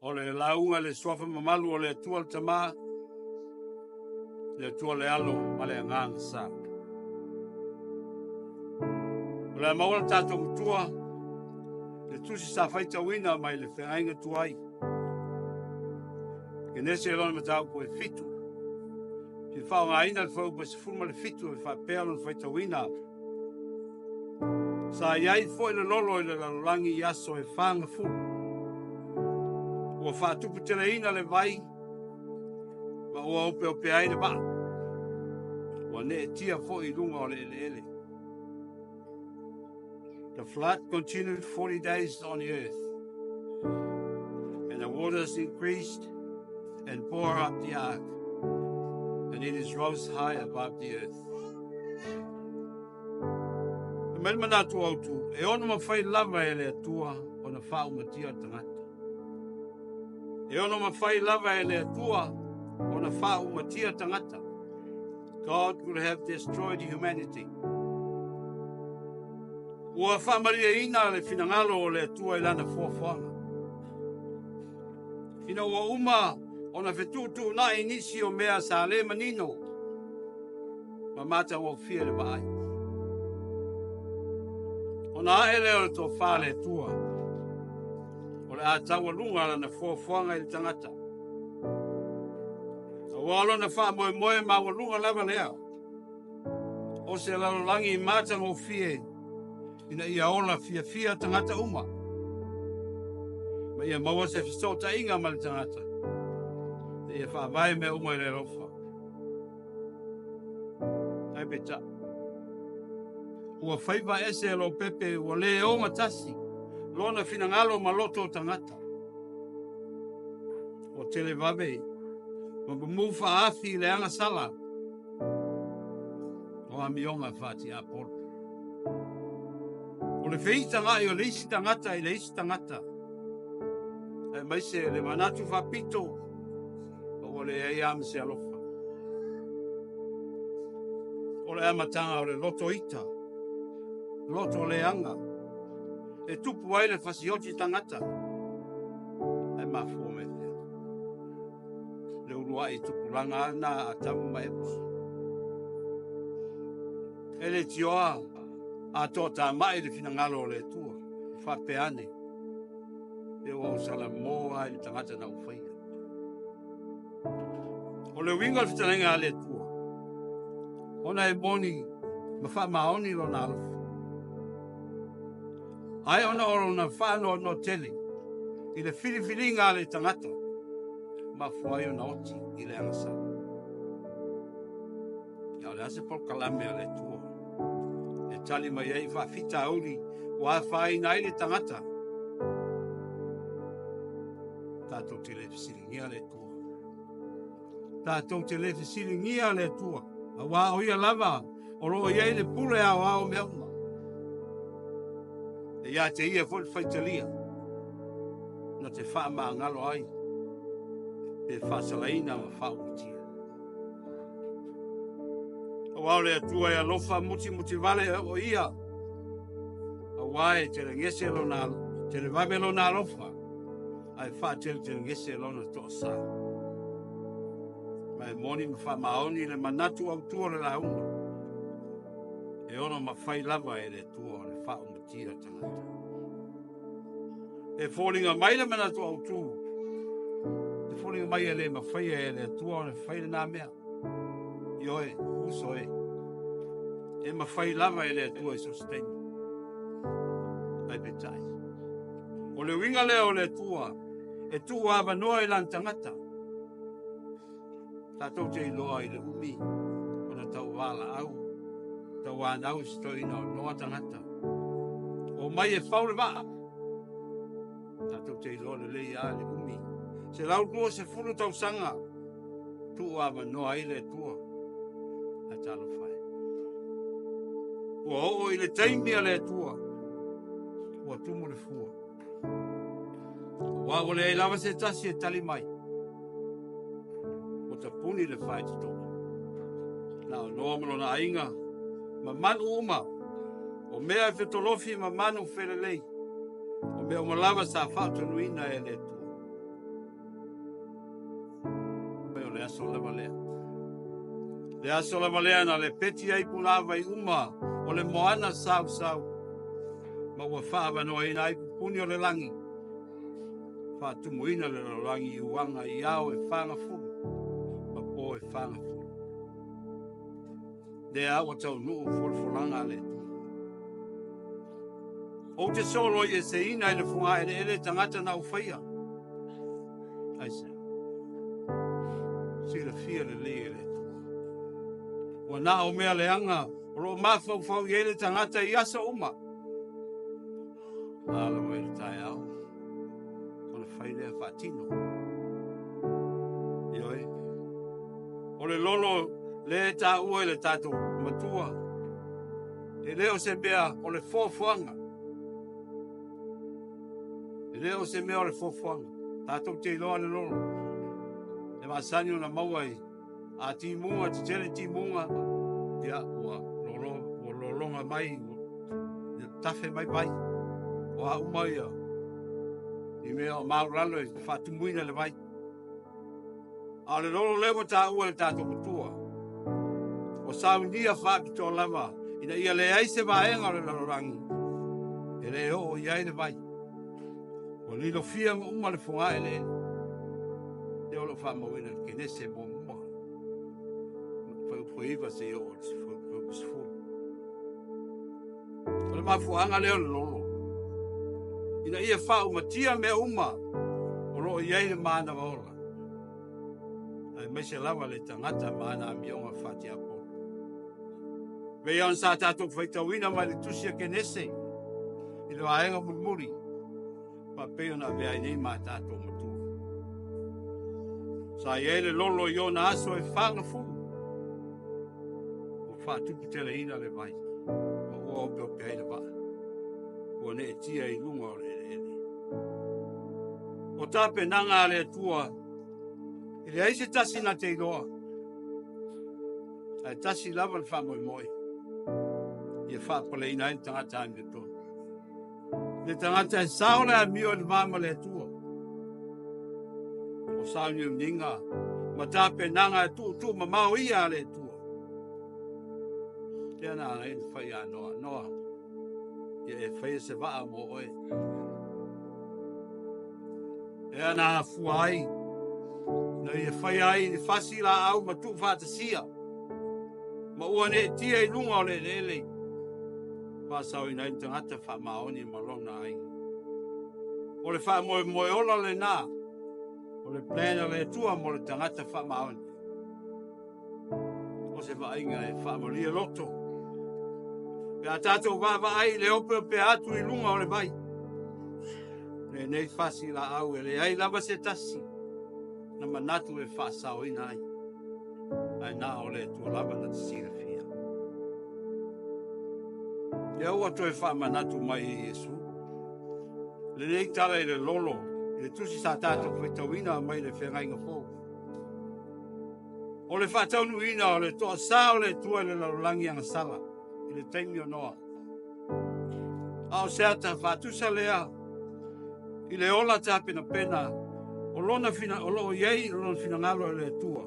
O le lauga i le suafa mamalu o le Atua le Tama, le Atua le Alo ma le Agaga Sa. O le a maua le tatou matua, le tusi sa faitauina mai le feagaiga tuai. Kenese lona mataupu e 7. Fia faaaogaina le fuaiupu e 17 e faapea lona faitauina. Sa i ai foi le lolo i le lalolagi i aso e 40. Ua faatuputeleina le vai ma ua opeopea ai le vaa. Ua neetia foi i luga o le eleele. The flood continued 40 days on the earth, and the waters increased and bore up the ark, and it is rose high above the earth. E mai le manatu autu, e ono mafai lava e le Atua ona faaumatia le tagata. E ono mafai lava e le Atua ona faaumatia tagata. God could have destroyed humanity. Ua faamalieina le finagalo o le Atua i lana foafoaga. Ina ua uma ona fetuutuunai nisi o mea sa le manino ma matagofie le vaai. Ona ae lea o le tofa le Atua, o le a taualuga lana foafoaga i le tagata. Aua lona faamoemoe maualuga lava lea, o se lalolagi matagofie ina ia ola fiafia tagata uma. Ma ia maua se fesootaiga ma le tagata. Ia faavae mea uma i le alofa. Ae peitai. Ua faiva ese e Lopepe ua le ogatasi lona finagalo ma loto o tagata. Ua televave ma mumu faaafi i le agasala o amioga faatiapolo. O le feitagai o le isi tagata i le isi tagata. Aemaise le manatu faapito ma ua leai lava ma se alofa. O le amataga o le loto ita, loto leaga, e tupu ai le fasioti tagata. Ae mafua mai fea. Le uluai tupulaga lena a Atamu ma Eva. E le tioa a toatamai le finagalo o le Atua. Faapea ane, e ua ou salamo ai le tagata na ou faia. O le uiga o le fetalaiga a le Atua, ona e moni ma faamaoni lona alofa. Ae ona o lona faanoanoa tele i le filifiliga a le tagata, mafua ai ona oti i le agasala. Ia o le a se polokalame a le Atua e tali mai ai faafitauli ua afaina ai le tagata. Tatou te le fesiligia le Atua. Tatou te le fesiligia le Atua, aua o ia lava o lo o i ai le pule aoao o mea uma. E ia te ia foi le faitalia na te faamagalo ai pe faasalaina ma faaumatia. Aua o le Atua e alofa mutimutivale o ia, aua e telegese lona, televave lona alofa, ae faateletelegese lona toasa. Ma e moni ma faamaoni le manatu autu o le lauga, e ono mafai lava e le Atua o le faaumatia tagata. E foliga mai le manatu autu, e foliga mai e le mafaia e le Atua ona fai lena mea. Ioe, uso e. E mafai lava e le Atua i so o se taimi. Ae peitai. O le uiga lea o le Atua e tuu avanoa i lana tagata. Tatou te iloa i le umi ona tauvalaau, tauanau i se toeaina o Noa tagata. O mai e fau le vaa. Tatou te iloa lelei lava le umi. 120 tausaga tuu avanoa ai le Atua. Ae talofa e. Ua oo i le taimi a le Atua. Ua tumu le fua. Aua ua leai lava se tasi e tali mai. Ua tapuni le faitotoa. Na o Noa ma lona aiga, ma manu uma, o mea e fetolofi ma manu felelei, o mea uma lava sa faatonuina e le Atua. aso lava lea. Le aso lava lea na lepeti ai punavai uma o le moana sausau, ma ua faaavanoaina ai pupuni o le lagi, faatumuina le lalolagi i uaga i ao e fagafulu ma po e fagafulu. Lea ua taunuu folafolaga a le Atua. Ou te soloi eseina i le fogaeleele tagata na ou faia. Aisea? Silafia lelei e le Atua. Ua na o mea leaga o lo o mafaufau i ai le tagata i aso uma. A lava i le taeao, ona fai lea faatino. Ioe. O le lolo le taua i le tatou matua, e le o se mea o le foafoaga. E le o se mea o le foafoaga. Tatou te iloa le lolo. E masani ona maua i a timuga, tetele timuga, ia ua lolo, ua lologa mai, ua tafe mai vai. O a uma ia i mea o maulalo e faatumuina le vai. A o le lolo lea ua taua e le tatou matua, o saunia faapitoa lava ina ia leai se vaega o le lalolagi e le oo i ai le vai. Ua lilofia ma uma le fogaeleele. Lea o lo o faamauina i le Kenese muamua, fuaiupu 9 seia oo i le fuaiupu 10. O le mafuaaga lea o le lolo, ina ia faaumatia mea uma o lo o i ai le manava ola, aemaise lava le tagata ma ana amioga faatiapolo. Pei ona sa tatou faitauina mai le tusi a Kenese i le vaega mulimuli, faapei ona avea ai nei ma tatou matua. Sa i ai le lolo i ona aso e fagafulu, ua faatuputeleina le vai, ma ua opeope ai le vaa, ua neetia i luga o le eleele. O tapenaga a le Atua, e leai se tasi na te iloa, ae tasi lava le faamoemoe, ia faapaleina ai le tagata amiotonu. Le tagata e sao le amio i le va ma le Atua. O sauniuniga ma tapenaga e tuutuu mamao ia a le Atua. Lea na ala ai ona fai ia Noa. Noa, ia e faia se vaa mo oe. Lea na afua ai, na ia faia ai le fasi laau ma tuufaatasia, ma ua neetia i luga o le eleele, faasaoina ai le tagata faamaoni ma lona aiga. O le faamoemoe ola lena, o le plan a le Atua mo le tagata faamaoni. O se vaaiga e faamalie loto. Pe a tatou vaavaai i le opeopea atu i luga o le vai, lenei fasi laau e leai lava se tasi na manatu e faasaoina ai, ae na o le Atua lava na te silafia. Lea ua toe faamanatu mai e Iesu lenei tala i le lolo, i le tusi sa tatou faitauina mai le Feagaiga Fou. O le faataunuuina o le toasa o le Atua i le lalolagi agasala i le taimi o Noa. A o se ata faatusa lea i le ola tapenapena o lona fina, o lo o i ai lona finagalo i le Atua,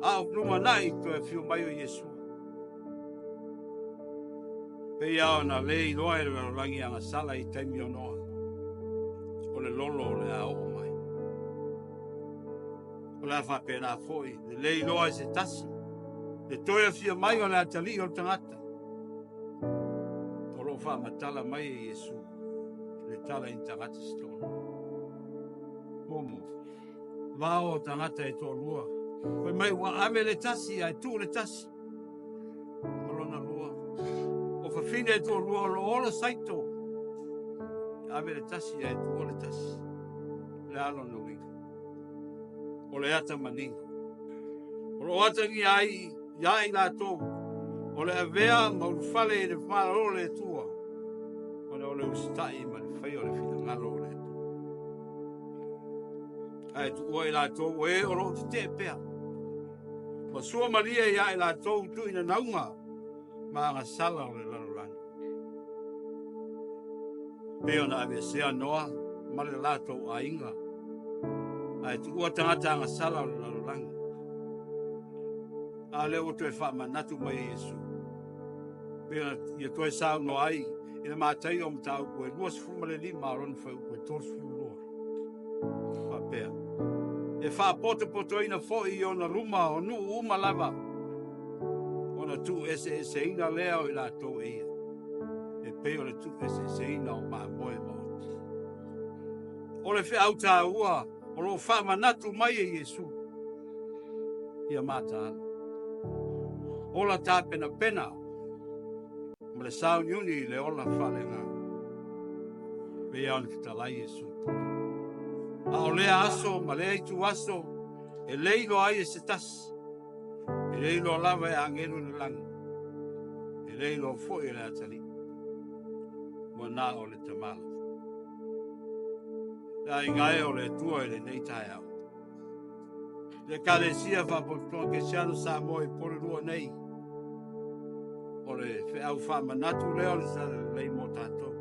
a o lumanai toe afio mai o Iesu. Pei lava ona le iloa e le lalolagi agasala i taimi o Noa, o le lolo o le a oo mai. O le a faapena foi le le iloa e se tasi, le toe afio mai o le atalii o le tagata. O lo o faamatala mai e Iesu le tala i ni tagata se toalua. Muamua, vao o tagata e toalua, fai mai ua ave le tasi ae tuu le tasi. Ma lona lua, o fafine e toalua o lo o ola saito, ave le tasi ae tuua le tasi. O le a lona uiga? O le ata manino. O lo o atagia ai ia i latou o le avea ma ulufale i le Malo o le Atua, ona o le usitai ma le faia o le finagalo o le Atua. Ae tuua i latou o e o lo o tetee pea, ma sua malie ia i latou tuuina nauga ma agasala o le lalolagi. Pei ona aveesea Noa ma le latou aiga, ae tuua tagata agasala o le lalolagi. A lea ua toe faamanatu mai e Iesu, pei ona ia toe saunoa ai i le Mataio mataupu e 25 o lona fuaiupu e 32. Faapea, e faapotopotoina foi i ona luma o nuu uma lava, ona tuueseeseina lea o i latou e ia, e pei o le tuueseeseina o mamoe ma oti. O le feau taua o lo o faamanatu mai e Iesu, ia mataala. Ola tapenapena ma le sauniuni i le ola faaleagaga. Pei ona fetalai Iesu. A o lea aso ma lea ituaso, e le iloa ai e se tasi, e le iloa lava e agelu i le lagi, e le iloa foi e le atalii, ua na o le Tama lava. Le aiga e o le Atua i lenei taeao, le Ekalesia Faapotopotoga Kerisiano Samoa i Upolu nei, o le feau faamanatu lea o le Talalelei mo tatou.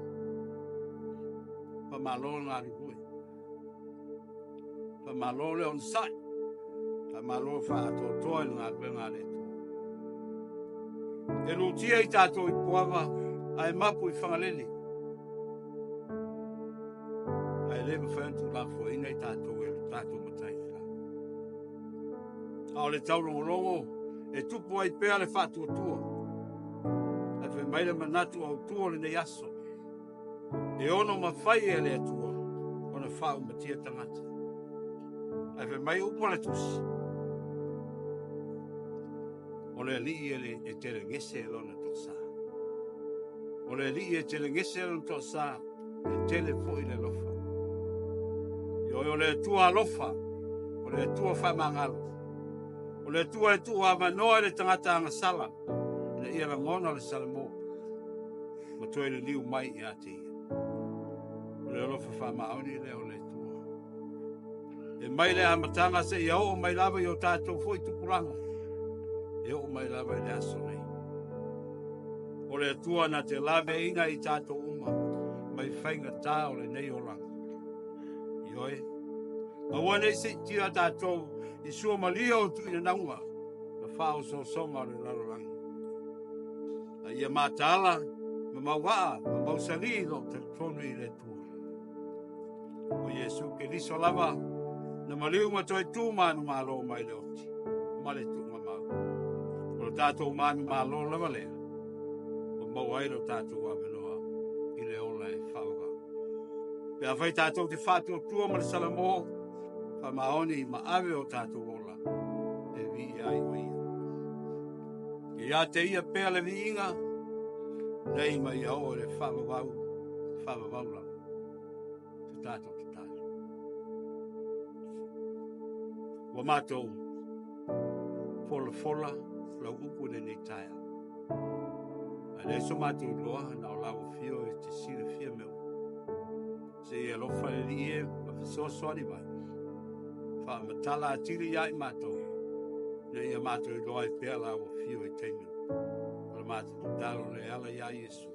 Faamalo le galulue, faamalo le onosai, faamalo faatoatoa i le galuega a le Atua. E lutia i tatou i Puava ae mapu i Fagalele, ae le mafai ona tuulafoaiina i tatou e le tatou Matai i le Lagi. A o le taulogologo e tupu ai pea le faatuatua, ae fai mai le manatu autu o lenei aso, e ono mafai e le Atua ona faaumatia tagata. Ae fai mai upu a le Tusi, o le Alii e telegese lona toasa. O le Alii e telegese lona toasa, e tele foi le alofa. Ioe, o le Atua alofa, o le Atua faamagalo, o le Atua e tuu avanoa i le tagata agasala, ina ia lagona le salamo ma toe liliu mai ia te ia. O le alofa faamaoni lea o le Atua. E mai le amataga seia oo mai lava i o tatou foi tupulaga, e oo mai lava i le aso nei. O le Atua na te laveina i tatou uma mai faigata o lenei olaga. Ioe, aua nei seetia tatou i suamalie o tuuinanauga ma faaosoosoga o le lalolagi. A ia mataala ma mauaa ma mausali lou talitonu i le Atua. O Iesu Keriso lava na maliu ma toe tu manumalo mai le oti ma le tuugamau. O le tatou manumalo lava lea, ua maua ai lo tatou avanoa i le ola e faavavau. Pe afai tatou te faatuatua ma le salamo, faamaoni ma ave o tatou ola e viia ai o ia. Ia te ia pea le viiga, nei ma ia oo i le faavavau, faavavau lava. Te tatou tatalo. Ua matou folafola lau upu i lenei taeao. Ae le so matou iloa na o lau afio e te silafia mea uma. Se i alofa le Alii e ma fesoasoani mai. Faamatala atili ia i matou, ina ia matou iloa ai pea lau afio i taimi. O le matou tatalo le ala ia Iesu.